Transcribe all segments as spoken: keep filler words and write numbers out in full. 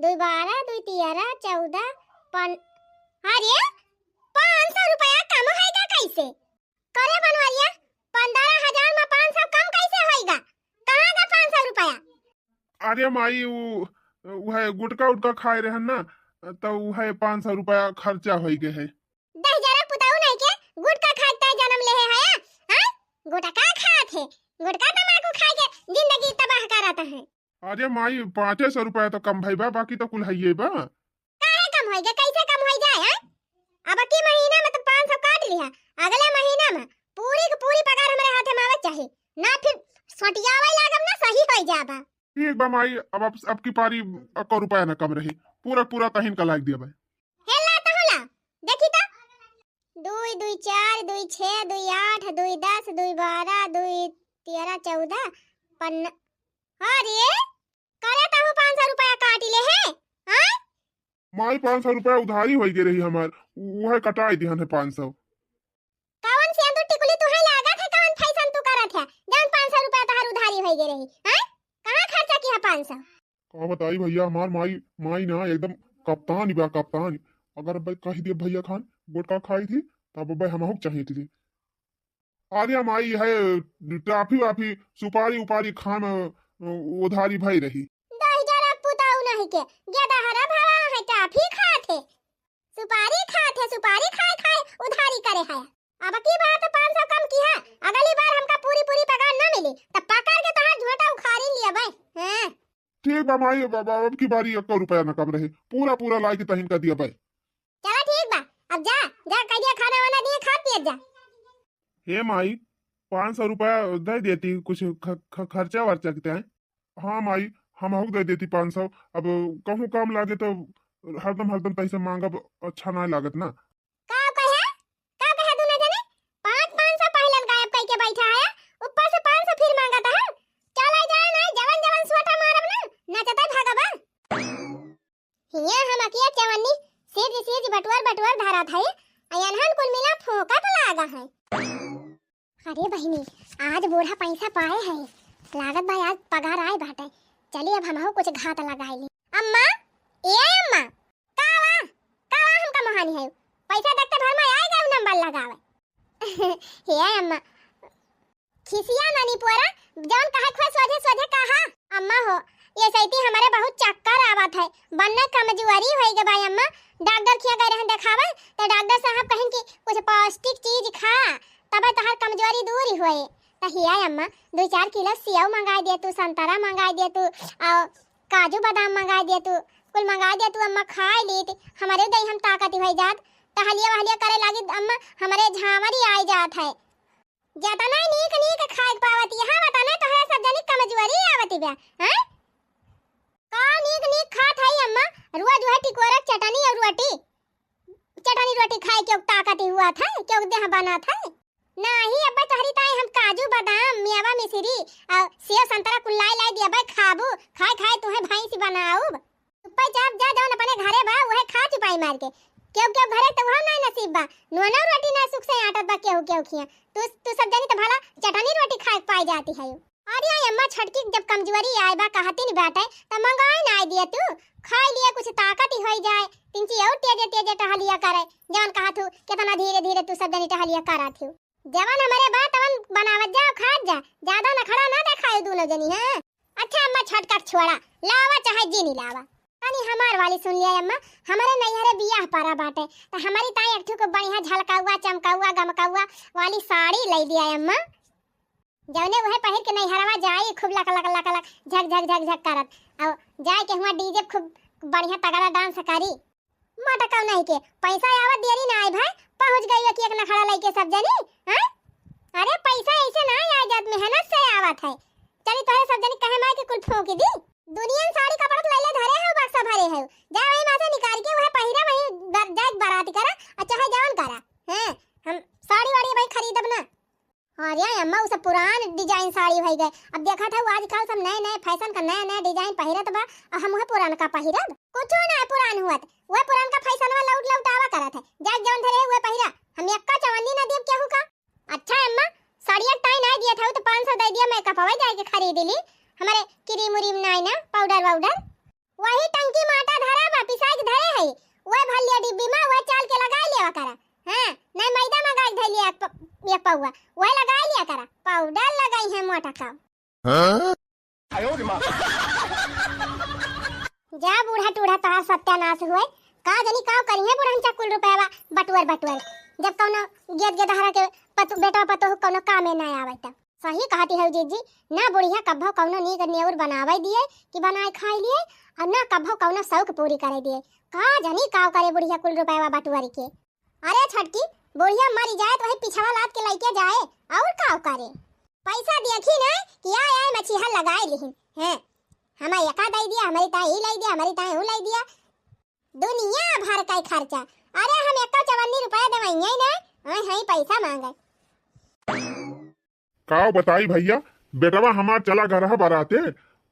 दुई बारह, दुई तेरह, चौदह, पन-, अरे, पाँच सौ रुपया कम होइगा कैसे? करे बनवरिया, पन्द्रह हजार में पाँच सौ कम कैसे होइगा? कहाँ का पाँच सौ रुपया? अरे माई, उ, उहे गुटखा उटखा खाए रहन ना, त उहे पाँच सौ रुपया खर्चा होइगे है। दहिजरा पुताऊ नहीं के गुटखा खाए के जनम लेहे है, हाँ? गुटखा खात है, गुटखा तमाकू खाए के जिंदगी तबाह करत है। अरे माई, पाँचे सौ रुपया तो कम भई बा, बाकी तो कुल हइये बा। काहे कम होई गे, कैसे कम होई जाए, हैं? अब की महीना में तो पाँच सौ काट लिहा, अगले महीना में पूरी की पूरी पगार हमरे हाथे में आवे चाही, ना फिर सोटियावे लागब ना, सही होई जाबा। ठीक बा माई, अब, अब, अब की पारी एको रुपया ना कम रही, पूरा, पूरा तहिन का लाग दिया बा। हेला तो होला, देखी तो, दुई दुई चार, दुई छः, दुई आठ, दुई दस, दुई बारह, दुई तेरह, चौदह, पन्ना, अरे, करे तहु पाँच सौ रुपया काट ले है, हाँ? माई, पाँच सौ रुपया उधारी होई गे रही हमार, उ-, उहे कटाई दिहन है पाँच सौ। कवन सेंदूर टिकुली तुहे लागत है, कवन फैशन तू करत है, जौन पाँच सौ रुपया तोहार उधारी होई गे रही, हाँ? कहाँ खर्चा किहा पाँच सौ? का बताई भैया, हमार माई, माई ना एकदम कप्तान बा, कप्तान। अगर भाई कह दिए भैया खान गुटखा खाई थी, तब भाई हमहू चाहिए थी। अरे माई, है टाफी वाफी, सुपारी उपारी खान, अ, उधारी भई रही। दहिजरा पुताऊ नहीं के, गेदहरा भवा है, टाफी खात है, सुपारी खात है, सुपारी खाए खाए उधारी करे है। अब की बार तो पाँच सौ कम किहा, अगली बार हमका पूरी पूरी पगार ना मिली, तब पकड़ के तोहार झोंटा उखाड़ी लिया बे। हाँ। ठीक बा माई, अब, अब, अब की बारी एको रुपया ना कम रही, पूरा पूरा लाई के तहिन का दिया बे। चला ठीक बा, अब जा, जा कह दिया खाना वाना दिए, खा पिए जा। हे माई, पाँच सौ रुपया दे देती, कुछ ख-, ख-, खर्चा वर्चा के तय। हाँ माई, हमहू दे देती पाँच सौ। अब कहूँ काम लागे तो हरदम, हरदम पैसा मांगब अच्छा ना लागत ना। का कहे? का कहे दुनो जने? पाँच, पाँच सौ पहलन गायब कइके बैठा है, ऊपर से पाँच सौ फिर मांगत है। चला जाए ना, जवन जवन सोटा मारब ना, नचते भागबा। हियाँ हम अकिया चवन्नी सीज सीज बटुअर बटुअर धरत है, अयनहन कुल मिला फोकट लागा है। अरे बहिनी, आज बूढ़ा पैसा पाए है, लागत बा आज पगार आए बाटे। चली अब हमहू कुछ घात लगाए ली। अम्मा, ए अम्मा, का बा? का बा हमका मोहानी है? पैसा देखते भर में आए जाऊ नंबर लगावे। हे अम्मा, खिसिया नानी पुअरा, जवन कहे खोए सोझे सोझे कहा। अम्मा हो, ये सैती हमरे बहुत चक्कर आवत है, बन्ने कमजोरी होई गे बा अम्मा। डॉक्टर खिया गए रहन देखावे, तो डॉक्टर साहब कहिन कि कुछ पौष्टिक चीज खा, तबे तोहार कमजोरी दूर होए। तो हिया अम्मा, दो चार किलो सेव मंगाई दे तू, संतरा मंगाई दे तू, और काजू बादाम मंगाई दे तू, कुल मंगाई दे तू अम्मा, खाई लीत, हमरे देह हम ताकत होई जात। टहलिया वहलिया करे लागी अम्मा, हमरे झांवरी आई जात है। जतना नीक नीक खाए के पावत यहाँ, वतने तोहरे सब जनी कमजोरी आवत बा, हैं? का नीक नीक खात है अम्मा, रोज वह टिकोरा चटनी और रोटी, चटनी रोटी खाए के ताकत हुआ था, क्यों देह बना था? नाही, अब्बे तोहरी ताई हम काजू, बादाम, मेवा, मिश्री और सेव, संतरा कुल लाई लाई दिया बे, खाबू, खाए खाए तुहे भैंस बनाउब। चुप्पे चाप जा, जौन अपने घरे बा, उहे खा चुपाई मार के। केहू केहू घरे तो उहो नाई नसीब बा, नोनो रोटी ना सुख से आटत बा केहू केहू खिया। तू, तू सब जनी तो भला चटनी रोटी खाए के पाई जाती है। अरे आई अम्मा, छटकी के जब कमजोरी आए बा, कहती नहीं बाटे, तो मंगाई ना आई दिया तू, खाई लिए कुछ ताकत ही होई जाए, तिनची और तेजे तेजे टहलिया करे, जौन कहा तू कितना धीरे धीरे तू सब जनी टहलिया करा थी। जवन हमरे बा तवन बनावत जाओ, खात जा, ज्यादा नखड़ा ना देखायो दोनों जनी, हाँ? अच्छा अम्मा, छटकट छोड़ा, लावा चाहे जीनी लावा। तनी हमार वाली सुन लिया अम्मा, हमरे नैहरे बियाह परा बाटे, त हमारी ताई एक ठो को बढ़िया झलकौआ, चमकौआ, गमकौआ वाली साड़ी लै दिया अम्मा। जौने उहे पहिर के नैहरवा जाई, खूब लक लक लक लक, झक झक झक झक करत, और जाए के हुआ डीजे खूब बढ़िया तगड़ा डांस करी। मटकौ नहीं के, पैसा आवत देरी ना आए भाई, पहुँच गई एक एक नखड़ा लइके सब जनी, हाँ? अरे पैसा ऐसे ना आए जात, मेहनत से आवत है। चली तोहरे सब जनी कहे माई के कुल फूंक दी। दुनिया में साड़ी कपड़ा तो लैले धरे है, बक्सा भरे है, जा वही में से निकाल के वह पहिरा, वही ब-, जाए बारात करा, और चाहे जवन करा, हैं? हम साड़ी वाड़ी भाई खरीदब ना। अरे अम्मा, उ सब पुरान डिजाइन साड़ी भई गए। अब देखत है आजकल सब नए नए फैशन का नया नया डिजाइन पहिरत बा, और हम वह पुरानका पहिरब? कुछो ना पुरान हुअत, वह पुरानका फैशन में लौट लौट आवा करत है। जाए जौन धरे है वह पहिरा, हम एक्का चवन्नी ना देब केहू का। अच्छा अम्मा, साड़िया टाई ना दिया था तो पाँच सौ दे दिया, मेकअप हवा जाए के खरीद ली, हमारे क्रीम उरीम ना ना पाउडर वाउडर। वही टंकी मा आटा धरा बा, पिसाई के धरे है, वह भर लिया डिब्बी मा, वह चाल के लगाई लेवा करा। हाँ, नहीं मैदा मंगाई धर लिया एक प-, एक पौवा, वह लगाई लिया करा, पाउडर लगाई है मोटा का। हाँ? जा बूढ़ा टूढ़ा तोहार सत्यानाश हुए। का जनी काव करिहे बुढ़न चा कुल रुपया बटुअर बटुअर, जब कौनो गेद गेदहरा के पतु-, बेटवा पतोह कौनो कामे ना आवे त। सही कहती हौ जीजी, ना बुढ़िया कब्भौ कौनो नीक नेउर बनावे दिए कि बनाए खाए लिए, और ना कब्भौ कौनो शौक पूरी करे दिए। का जनी काव करे बुढ़िया कुल रुपया बटुअर के। अरे छटकी, बुढ़िया मरी जाए तो वही पिछवा लाद के लइके जाए, और का करे? पैसा देखी ना कि आए आए मछिहर लगाए लिहिन, हैं? हमें एका दई दिया, हमरी ताई ई लई दिया, हमरी ताई ऊ लई दिया। दुनिया भर का खर्चा। अरे हम एको चवन्नी रुपया देवइये ना, आए हैं पैसा मांगे। का बताई भैया, बेटवा हमार चला गरहा बराते,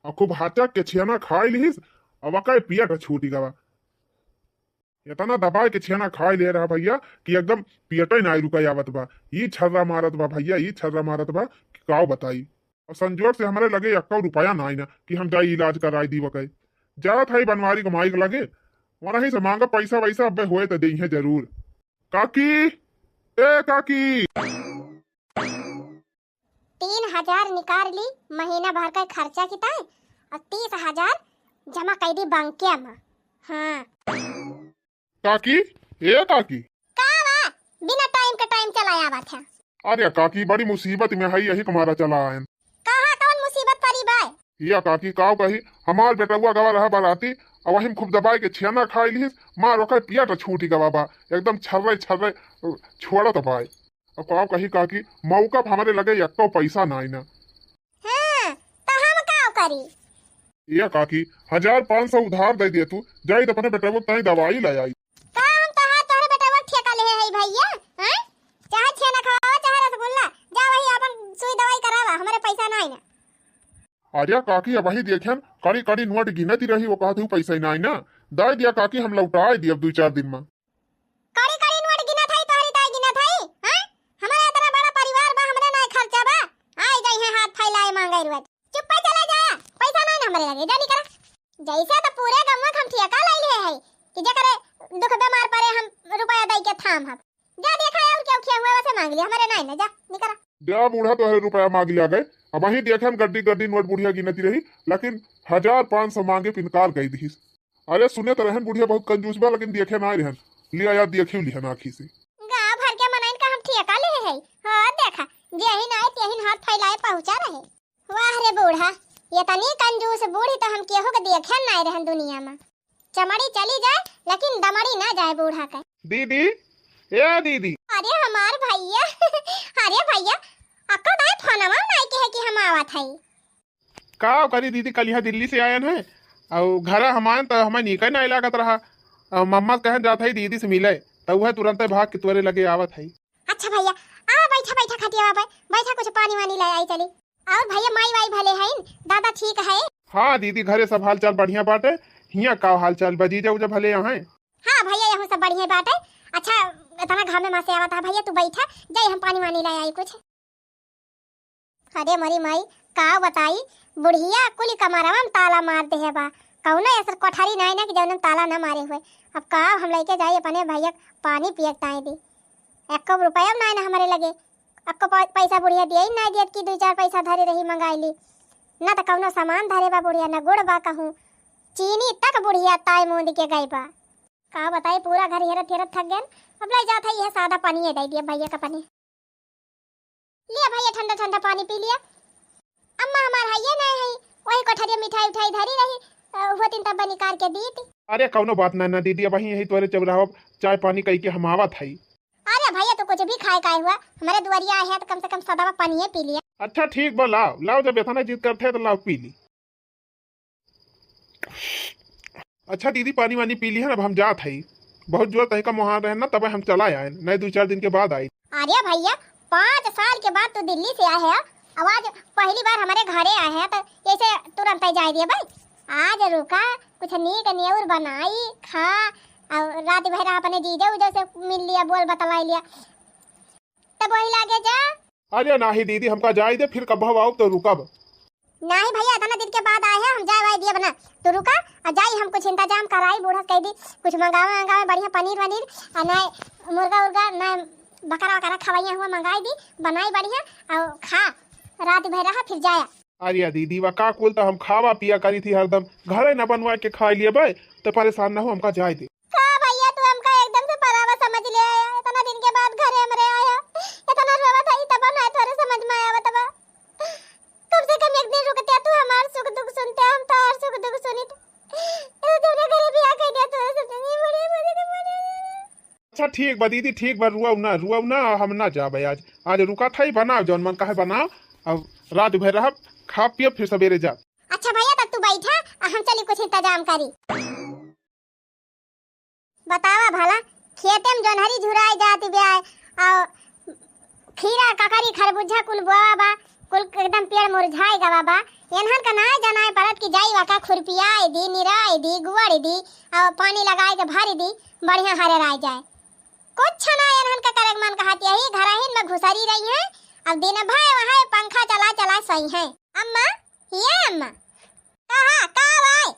और खूब हाचक के छेना खाई लिहिस, और वकाई पियट छूटी गवा। इतना दबाए के छेना खाई ले रहा भैया कि एकदम पियटे नाई रुका आवत बा। ई छर्रा मारत बा भैया, ई छर्रा मारत बा कि काव बताई। और संजोग से हमरे लगे एक्को रुपया नाई ना कि हम जाई इलाज कराई दी वकाई। जात है बनवारी के माई के लगे, वहीं से मांगा पैसा वैसा, अबे होए तो देइहे जरूर। काकी, ए काकी। तीन हजार निकाल ली महीना भर का खर्चा की ताई, और तीस हजार जमा कर दी बैंके में। हाँ। काकी, ए काकी। का बा? बिना टाइम के टाइम चला आवत है। अरे काकी, बड़ी मुसीबत में है, यही तुम्हारा चला आयन। कहाँ कौन मुसीबत पड़ी बा? या काकी, काव कही, हमार बेटवा गवा रहा बराती, अब वही में खूब दबाए के छेना खाई लिहिस, मार ओकर पियट छूटी गवा बा, एकदम छर्रे छर्रे, अ, छोड़त बाय। अब काव कही काकी, मौका पे हमरे लगे एक्को पैसा नाई ना। हाँ, तो हम काव करी? या काकी, हजार पाँच सौ उधार दे दे तू, जाई तो अपने बेटवा ताई दवाई ले आई। का हम तोहार, तोहरे बेटवा ठेका लेहे हई भैया? हैं? चाहे छेना खावा, चाहे रसगुल्ला, जा वही अपन सुई दवाई करावा, हमरे पैसा नाई ना। अरे काकी, अबही देखेन, कड़ी कड़ी नोट गिनत ही रही, वो कहत हूँ पैसा ही नाई ना। दे दिया काकी, हम लौटाए दियब दुई चार दिन में। कड़ी कड़ी नोट गिनत हई, तोहरी ताई गिनत हई, हैं? हमरे इतना बड़ा परिवार बा, हमरे नाई खर्चा बा, आई जाई है हाथ फैलाए मांगे रोज। चुप्पे चला जा, पैसा नाई ना हमरे लगे, जा निकरा। जैसे तो पूरे गंवा के हम ठेका ले लिए है कि जेकरे दुख बीमार पड़े हम रुपया दई के थाम हब। जा देखा है और क्या क्या हुआ, वैसे मांग लिया, हमरे नाई ना, जा निकरा। जा बूढ़ा, तोहरे रुपया मांग लिया गए। अबही देखेन गड्डी गड्डी नोट बुढ़िया गिनती रही, लेकिन हजार पाँच सौ मांगे पे इनकार कई दिहिस। अरे सुने तो रहन बुढ़िया बहुत कंजूस बा, लेकिन देखे ना रहन, लिया याद देखे लिहन आँखी से। गाँव भर के मनइन का हम ठेका ले है। हाँ देखा, जेहिन आए तेहिन हाथ फैलाए पहुँचा रहे। वाह रे बूढ़ा, ये तनी कंजूस बूढ़ी तो हम केहू के देखे ना रहन दुनिया में। चमड़ी चली जाए लेकिन दमड़ी ना जाए बूढ़ा के। दीदी, ए दीदी। अरे हमार भैया, अरे भैया, अक्का दाई फोनवा नाई के है कि हम आवत हई। का करी दीदी, कल यहाँ दिल्ली से आयन है, और घर हम आयन तो हमें नीके नहीं लागत रहा, और मम्मा कहन जात है दीदी से मिले, तो वह तुरंत भाग के तोरे लगे आवत है। अच्छा भैया, आ बैठा बैठा खटिया पे बैठा, कुछ पानी वानी ले आई चली। और भैया माई वाई भले हैं, दादा ठीक है? हाँ दीदी, घरे सब हाल चाल बढ़िया बाटे, हियाँ का हाल चाल बा, जीजा उजा भले यहाँ? हाँ भैया, यहाँ सब बढ़िया बाटे। अच्छा, इतना घामे में से आवत है भैया, तू बैठा, जाई हम पानी वानी ले आई कुछ। अरे मोरी माई, का बताई, बुढ़िया कुली कमरवा में ताला मार दे बा। कौनो ऐसा कोठरी नाई ना कि जौन में ताला ना मारे हुए। अब का हम लेके जाई अपने भैया के पानी पिए के ताई दी। एको रुपया नाई ना हमरे लगे। एको पै-, पैसा बुढ़िया दिए ही नाई दियत कि दुई चार पैसा धरे रही मंगाई ली। ना तो कौनो सामान धरे बा बुढ़िया, ना गुड़ बा कहूँ। चीनी तक बुढ़िया ताई मूंद के गई बा। का बताई, पूरा घर हेरत हेरत थक गए। अब ले जात है यह सादा पानी दे दिया भैया का पानी। लिया भैया, ठंडा ठंडा पानी पी लिया। अम्मा हमार हइये नहीं है, वही कोठरिया मिठाई उठाई धरी रही, अ, होतिन तब निकाल के दीत। अरे कौनो बात ना, ना दीदी, अब वहीं यही तोरे चौराहा चाय पानी कई के हम आवत हई। अरे भैया, तू कुछ भी खाए काहे हुआ, हमारे दुआरिया आए हैं तो कम से कम सदावा पानी पी लिया। अच्छा ठीक बा, लाओ लाओ, जब इतना जिद करते हैं तो लाओ पी ली। अच्छा दीदी, पानी वानी पी लिहन, अब हम जात हई। बहुत जोर तनिका मोहान रहन ना, तबे हम चला आए, नहीं दो चार दिन के बाद आई। अरे भैया, पाँच साल के बाद तू दिल्ली से आए है, अब आज पहली बार हमारे घरे आए है, तो ऐसे तुरंत ही जाए दिए भाई। आज रुका, कुछ नीक नेउर बनाई, खा, और रात भर अपने जीजा उजा से मिल लिया, बोल बतलाई लिया, तब वही लागे जा। अरे नाही दीदी, हमका जाए दे, फिर कब आओ तो रुकब। नाही भैया, इतना दिन के बाद आए हैं, हम जाए वाए दिए बना। तू रुका, और जाई हम कुछ इंतजाम कराई, बूढ़ा से कह दी, कुछ मंगावे, मंगावे बढ़िया पनीर वनीर, और ना मुर्गा उर्गा, ना बकरा वकरा खवाइया हुआ, मंगाई दी, बनाई बढ़िया, और खा, रात भर रहा, फिर जाया। अरे दीदी, वा का कुल तो हम खावा पिया करी थी हरदम, घरे न बनवा के खा लिए बे, तो परेशान न हो, हमका जाए दे। का भैया, तू हमका एकदम से परावा समझ ले आया। इतना दिन के बाद घरे हमरे आया, इतना रोवत है, तब ना थोड़े समझ में आया, बतबा। कम से कम एक दिन रुकते, तू हमार सुख दुख सुनते, हम तोहार सुख दुख सुनित। ए, तूने घरे बियाह कर दिया, तोरे से नहीं बढ़िया, बढ़िया, बढ़िया। अच्छा ठीक बा दीदी, ठीक बा, रुआऊ ना, रुआऊ ना, हम ना जाबे आज। आज रुका था ही, बनाओ जौन मन कहे बनाओ, अब रात भर रहब, खा पियब, फिर सवेरे जाब। अच्छा भैया, तब तू बैठा, आ हम चली कुछ इंतजाम करी। बतावा भला, खेते में जोन्हरी झुराए जात बा, और खीरा, ककड़ी, खरबूजा कुल बोआ बा, कुल एकदम पेड़ मुरझाए गवा बा। एनहन का नाय जनाए पड़त कि जाई वाका खुरपियाए दी, निराए दी, गुआड़ दी, और पानी लगाए के भर दी, बढ़िया हरे राय जाए। कुछ ना एनहन का करे के मन कहत, यही घरहिन में घुसरी रही हैं, अब दिन भर वहाँ पंखा चला चला सही हैं। अम्मा, ये अम्मा, कहा, का आए?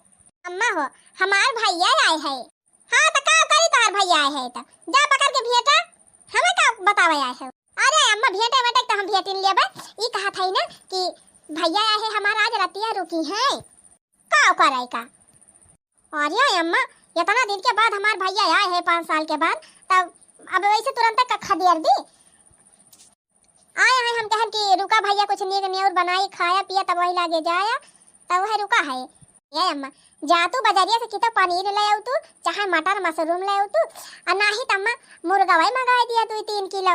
अम्मा हो, हमार भैया आए है। हाँ, तो का करी तोहार भैया आए है तो? जा पकड़ के भेंटा, हमें का बतावे आए है? अरे अम्मा, भेंटे वेंटे तो हम भेंटिन लेबे। ई कहा था ना कि भैया आए है हमार, आज रतिया रुकी है। का करे का? अरे अम्मा, इतना दिन के बाद हमार भैया आए है, पाँच साल के बाद, तब अब वैसे तुरंत कखा दियर दी? आया है, हम कहन कि रुका भैया, कुछ नीक नेउर बनाई, खाया पिया, तब वही लागे जाया, तब वह रुका है। ए अम्मा, जा तू बजरिया से कितो पनीर ले आऊ तू, चाहे मटर मशरूम ले आऊ तू, आ नाही त अम्मा मुर्गा वही मंगाई दिया दू तीन किलो।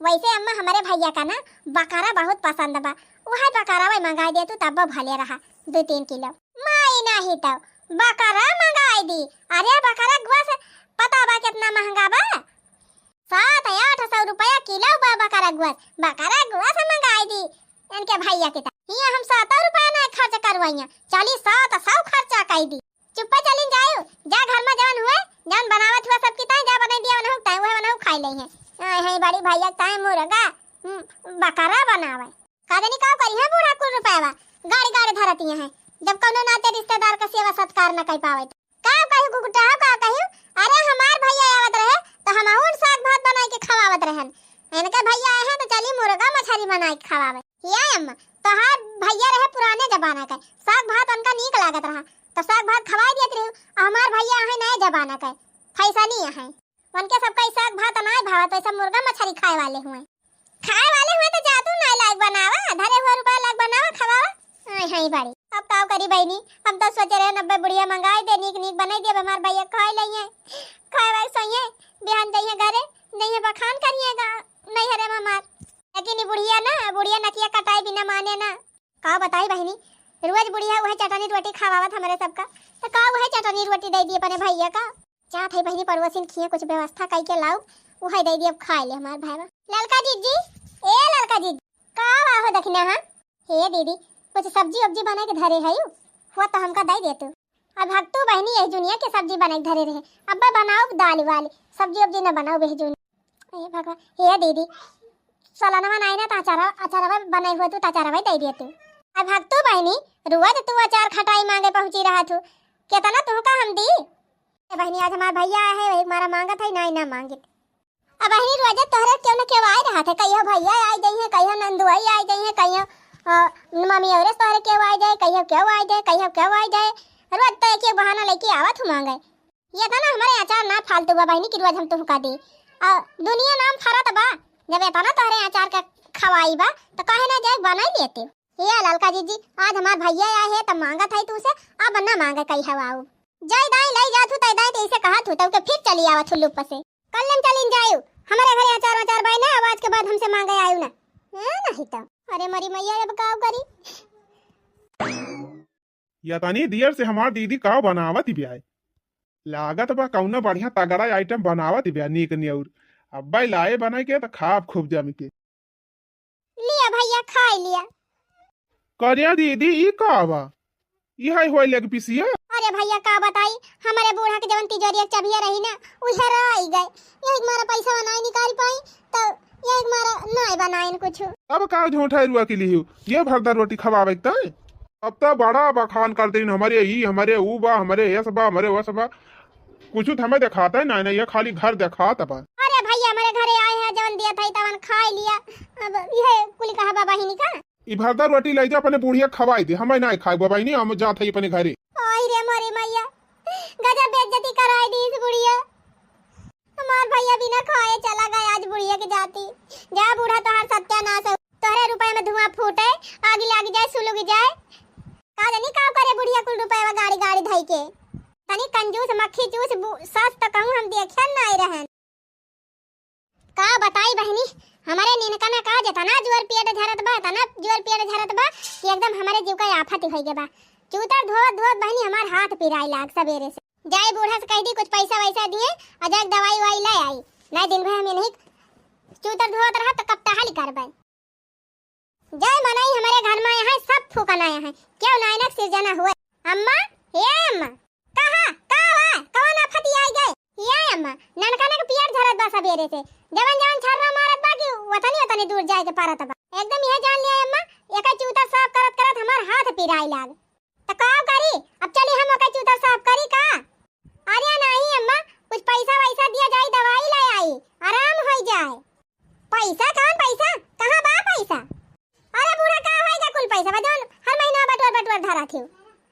वैसे अम्मा हमरे भैया का ना बकरा बहुत पसंद बा, वह बकरा वही मंगाई दिया तू, तब भले रहा दू तीन किलो। माई नाही तो बकरा मंगाई दी। अरे बकरा गुआ से पता बा कितना महंगा बा? सात आठ सौ रुपया किलो बा बकरा गुआ, बकरा गुआ से मंगाई दी इनके भैया के। हियाँ हम सौ रुपया ना खर्च करवाइया, चली सात सौ खर्चा कर दी। चुप्पा चलिन जायो, जा घर में जवन हुए, जवन बनावत हुआ सबकी ताई जा बनाई दिया, वनहु ताई वह वनहु खाई लई है। आए हैं बड़ी भैया ताई मुर्गा, हम्म, बकरा बनावे। का जानी का करी है बूढ़ा कुल रुपयावा, गाड़ी गाड़ी धरतिया है, जब कौनो नाते रिश्तेदार का सेवा सत्कार न कर पावे तो। का कही गुगुटा हो, का कही? अरे हमार भैया आवत रहे तो हम उन साग भात बनाई के खवावत रहन, इनके भैया आए हैं तो चली मुर्गा मछली बनाई के खवावे। ये अम्मा, तोहार भैया रहे पुराने जमाना के, साग भात उनका नीक लागत रहा तो साग भात खवाई दियत रही, हमार भैया है नए जमाना के, फैसनी है। उनके सबका ई साग भात नाय भावत, वैसे मुर्गा मछली खाए वाले हुए। खाए वाले हुए तो जा तू नाय लायक बनावा, धरे हुए रुपया लायक बनावा, खवावा। आय हाय बड़ी। अब का करी बहनी, हम तो सोचे रहे नब्बे बुढ़िया मंगाई दे, नीक नीक बनाई दे, अब हमार भैया खाए लइहे, खाए वाए सोइहे, बिहान जइहे घरे, जइहे बखान करिएगा नैहरे में हमार। लेकिन ई बुढ़िया ना, बुढ़िया नकिया कटाई बिना माने ना। का बताई बहनी, रोज बुढ़िया वह चटनी रोटी खवावत हमरे सबका, तो का वह चटनी रोटी दे दी अपने भैया का? चाहत है बहनी पड़ोसिन खिए कुछ व्यवस्था कई के लाऊ, उहे दे दी, अब खाए ले हमार भाईवा। ललका जीजी, ए ललका जीजी, का बा हो दखिना, हाँ? हे दीदी, कुछ सब्जी उब्जी बना के धरे है यू, हुआ तो हमका दे दे तू। अब हक तू बहनी यही जुनिया के सब्जी बना के धरे रहे, अब बनाओ दाल वाली सब्जी उब्जी न बनाओ बेहजून। हे भगवान, हे दीदी, सलनवा नाई ना तो अचारा, अचारवा बनाई हुआ तू तो अचारवा दे दे तू। अब हक तू बहनी, रोज तू अचार खटाई मांगे पहुंची रहा तू, कितना तुहका हम दी? ए बहिनी, आज हमार भैया आए है, वही मारा मांगत है, नाई ना मांगित। अब बहिनी, रोजे तोहरे केहू न केहू आए रहत है, कहियो भैया आए जाई है, कहियो नंदुआई आए जाई है, कहियो, अ, मम्मी और तोहरे केहू आए जाए, कहियो केहू आए जाए, कहियो केहू आए जाए। रोज तो एक एक बहाना लेके आवत हूँ मांगे। ये था ना हमारे अचार ना फालतू बा बहिनी कि रोज हम तुहका दी। अ, दुनिया नाम फरत बा, जब इतना तोहरे अचार के खवाई बा, तो काहे ना जाए बनाई लेते। ए ललका जीजी, आज हमार भैया आए है, तब मांगत है तू से, अब ना मांगे कही हवाऊ। जय दाई लई जात हूँ, तय दाई तैसे कहत हूँ, तब के फिर चली आवत हूँ लुप से। कल्लन चलिन जायु, हमारे घरे अचार वचार बाई ना, अब आज के बाद हमसे मांगे आयु ना। हाँ, नहीं तो। अरे मरी मैया, अब का करी? या तनी देर से हमार दीदी का बनावत बिया है। लागत बा कौनो बढ़िया तगड़ा आइटम बनावत बिया, नीक नियौर। अब्बे लाए बनाई के त खाब खूब जम के। लिया भैया, खाई लिया। करिया दीदी, ई का बा? ई है होए लेग पीसिया? अरे भैया, का बताई, हमारे बूढ़ा के जवन तिजोरिया के चबिया रही ना, उ हेराई गए। यही मारा पैसा बनाए निकाल पाई, तो यही मारा नाय बनाइन कुछ। अब का झूठा रुआ के लिहियो? ये भरदा रोटी खवावे के तय? अब तो बड़ा बखान करती, हमरे ई, हमरे ऊ बा, हमरे यस बा, हमरे वस बा। कुछ तो हमें देखाता ही ना, ना, ये खाली घर देखात बा। अरे भैया, हमरे घरे आए हैं, जवन दिया था, तवन खाई लिया। अब ये कुल कहा बा बहिनी का? ई भरदा रोटी लाई जा, अपने बुढ़िया खवाई दे, हमें ना खाए बा बहिनी, हम जात है अपने घरे। आई रे मोरे मैया, गजब बेइज्जती कराई दी इस बुढ़िया। हमार भैया बिना खाए चला गया आज बुढ़िया के जाती। जा बूढ़ा, तोहार सत्यानाश हो। तोहरे रुपया में धुआं फूटे, आग लाग जाए, सुलग जाए। का जानी का करे बुढ़िया कुल रुपया गाड़ी गाड़ी धई के। तनी कंजूस मक्खी चूस बु-, सास त कहूँ हम देखे ना आए रहन। का बताई बहिनी, हमरे निनका ना का जेतना जोर पेट झरत बा, एतना जोर पेट झरत बा कि एकदम हमरे जीव का आफत होइ गे बा। चूतर धोवत धोवत बहिनी हमार हाथ पिराए लाग सबेरे से। जाए बूढ़ा से कह दी कुछ पैसा वैसा दिए, और जाए दवाई वाई ले आई। नहीं दिन भर हम यहीं चूतर धोवत रहा तो कब तहाली करबे। जय मनई हमरे घर में आए हैं, सब फूकन आए हैं, क्यों नायनक सिरजना हुए। अम्मा, ए अम्मा, कहा, का बा, कौन आफत आई गए? ए अम्मा, ननकनक पियर झरत बा सबेरे से, जवन जवन छर्रा मारत बा कि वतनी वतनी दूर जाए के परत बा। एकदम यह जान लिया अम्मा, एक चूतर साफ करत करत हमार हाथ पिराए लाग। त का करी? अब चली हम ओके चूतर साफ करी का? अरे नहीं अम्मा, कुछ पैसा वैसा दिया जाई, दवाई ले आई, आराम होइ जाए। पैसा? कौन पैसा? कहाँ बा पैसा? अरे बूढ़ा, का होइगा कुल पैसा बा जौन हर महीना बटोर बटोर धरा थिउ?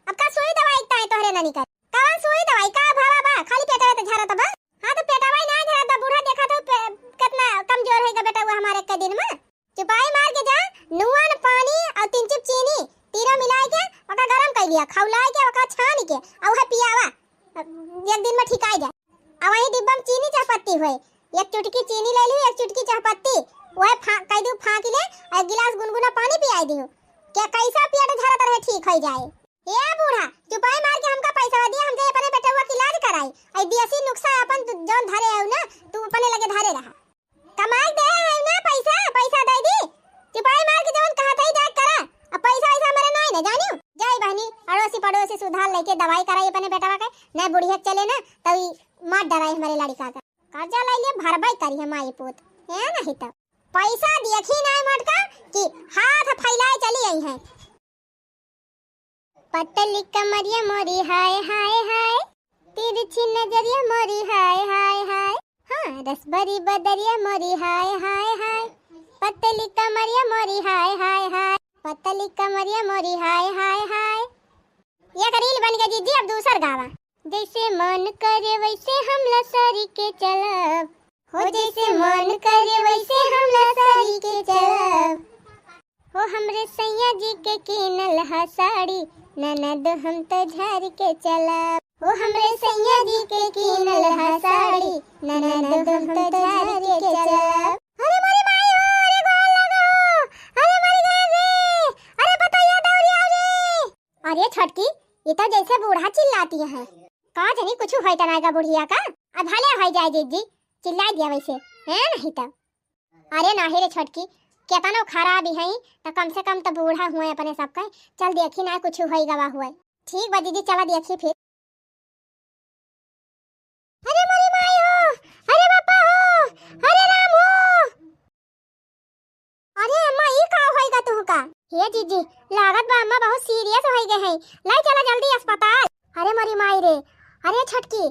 अब का सुई दवाई ताई तोहरे ननी कर? कौन सुई दवाई? का भावा बा? खाली पेटवा त झरत बा। हाँ त पेटवा ही ना झरत बा बूढ़ा, देखा तो पे-, कितना कमजोर होइगा बेटा वो हमारे एक दिन में। चुपाई मार के जा, नून, पानी और तीन चुप चीनी, तीनों मिलाए के ओका गरम कर लिया, खौलाए के ओका छान के और वह पियावा, एक दिन में ठिकाई जाए। और वही डिब्बा में चीनी चाहपत्ती हुए, एक चुटकी चीनी ले ली, एक चुटकी चाहपत्ती, वह फा-, कह दू फाँक ले और एक गिलास गुनगुना पानी पियाई दी। क्या कैसा पेट झरत रहे ठीक हो जाए। ए बूढ़ा, चुपाई मार के हमका पैसा दिया, हम जाए अपने बेटवा के इलाज कराई। आई देसी नुस्खा अपन तू जौन धरे हो ना, तू अपने लगे धरे रहा। कमाई दे है ना पैसा, पैसा दे दी। चुपाई मार के जवन कहा था ही जाए करा। अब पैसा वैसा हमारे ना है ना जानियो। जाई बहनी, अड़ोसी पड़ोसी से उधार लेके दवाई कराई अपने बेटवा के, ना बुढ़िया के चले ना, तब ई मार डराई हमारे लड़का का। कर्जा ले लिए भरबाई करी है माई पूत, है नहीं तब। पैसा देखी ना मटका कि हाथ फैलाए चली आई है। पतली कमरिया मोरी हाय हाय हाय, तिरछी नजरिया मोरी हाय हाय हाय, हाँ रसभरी बदरिया मोरी हाय हाय हाय, पतली कमरिया मोरी हाय हाय हाय, पतली कमरिया मोरी हाय हाय हाय। ये एक रील बन गई जीजी, अब दूसर गावा। जैसे मन करे वैसे हम लसरी के चलब, हो जैसे मन करे वैसे हम लसरी के चलब। हो हमरे सैया जी के कीनल हा साड़ी, ननद हम तो झार के चलब। हो हमरे सैया जी के कीनल हा साड़ी, ननद हम तो झार के चलब। अरे मोरी माई हो, अरे गोर लागो, अरे मरी गए रे, अरे बताइए दौड़िया रे। अरे छोटकी, ये तो जैसे बूढ़ा चिल्लाती है। का जानी कुछ होई त नाय का बुढ़िया का। अब भले होई जाए जीजी, चिल्लाई दिया वैसे, है नहीं तो। अरे नाही रे छोटकी, केतनो खराब ही है, तो कम से कम तो बूढ़ा हुए अपने सबके। चल देखी ना कुछ होई गवा हुए। ठीक बा जीजी, चला देखी फिर। अरे मोरी माई हो, अरे बापा हो, अरे राम हो। अरे अम्मा, ई का होइगा तुहका? हे जीजी, लागत बा अम्मा बहुत सीरियस होइ गए हैं। लाई चला जल्दी अस्पताल। अरे मोरी माई रे, अरे छोटकी,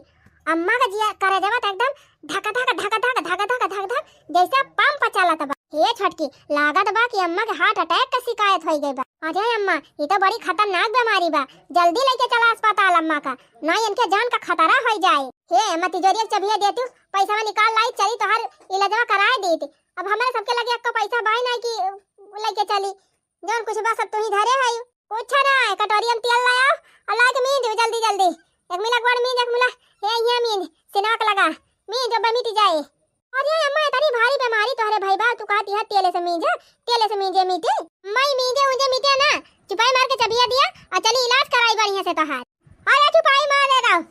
अम्मा का जिया करेजवा त एकदम धक धक धक धक धक धक धक धक जैसे पंप चलत बा। हे छोटकी, लागत बा कि अम्मा के हार्ट अटैक का शिकायत होइ गई बा। अरे अम्मा, ई तो बड़ी खतरनाक बीमारी बा, जल्दी लेके चला अस्पताल अम्मा का, ना इनके जान का खतरा होइ जाए। हे अम्मा, तिजोरिया के चबिया दे तू, पैसा निकाल लाई, चली तोहार इलाजवा कराए देती। अब हमारे सबके लगे एक्को पैसा बाई ना कि लेके चली, जौन कुछ बा सब तू ही धरे है। कुछ ना, कटोरिया में तेल लाया और ला के मींज जल्दी जल्दी। एक मिला गोड़ मींज, एक मिला हे ये मींज, सिनक लगा, मींज अब मिट जाए। अरे अम्मा, इतनी भारी बीमारी तोहरे भाई बा, तू कहती है तेले से मींजे, तेले से मींजे मिटे। माई मींजे उंजे मिटे ना, चुपाई मार के चबिया दिया और चली इलाज कराई बढ़िया से तोहार। अरे चुपाई मार ले रहो,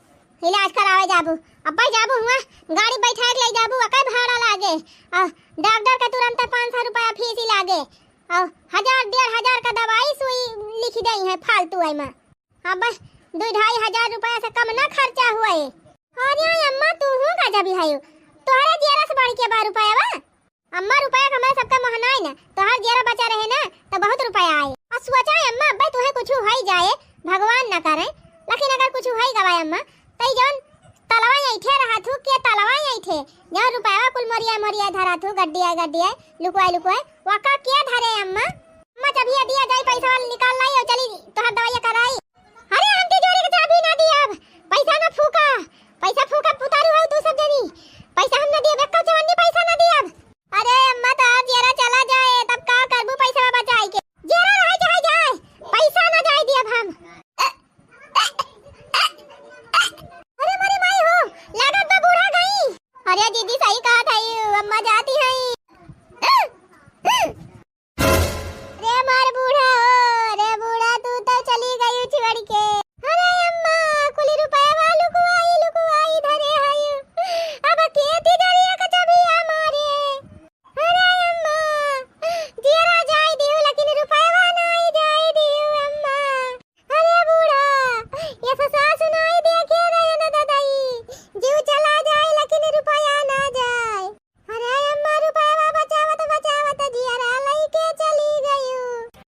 इलाज करावे जाबू, अब्बा जाबू हुआ, गाड़ी बैठा के ले जाबू, अकई भाड़ा लागे, आ डॉक्टर के तुरंत पाँच सौ रुपया फीस ही लागे, और हजार डेढ़ हजार का दवाई सुई लिख दे है फालतू है माँ। अब दो ढाई हजार रुपया से कम ना खर्चा हुए। अरे अम्मा, तू हूँ का जबी है, तोहरे जियरा से बढ़ के बा रुपया बा। अम्मा, रुपया का हमारे सबका मोहनाई ना, तोहार जियरा बचा रहे ना, तो बहुत रुपया आए। और सोचा है अम्मा, अब्बे तुहे कुछ होई गवा अम्मा, तई जौन तलवा ऐठे रहत हूँ, के तलवा ऐठे, जौन रुपयावा कुल मोरिया मोरिया धरत हूँ, गड्डिया गड्डिया, लुकवाई लुकवाई, वका के धरे अम्मा? अम्मा, जब ये दिया जाई पैसा वाला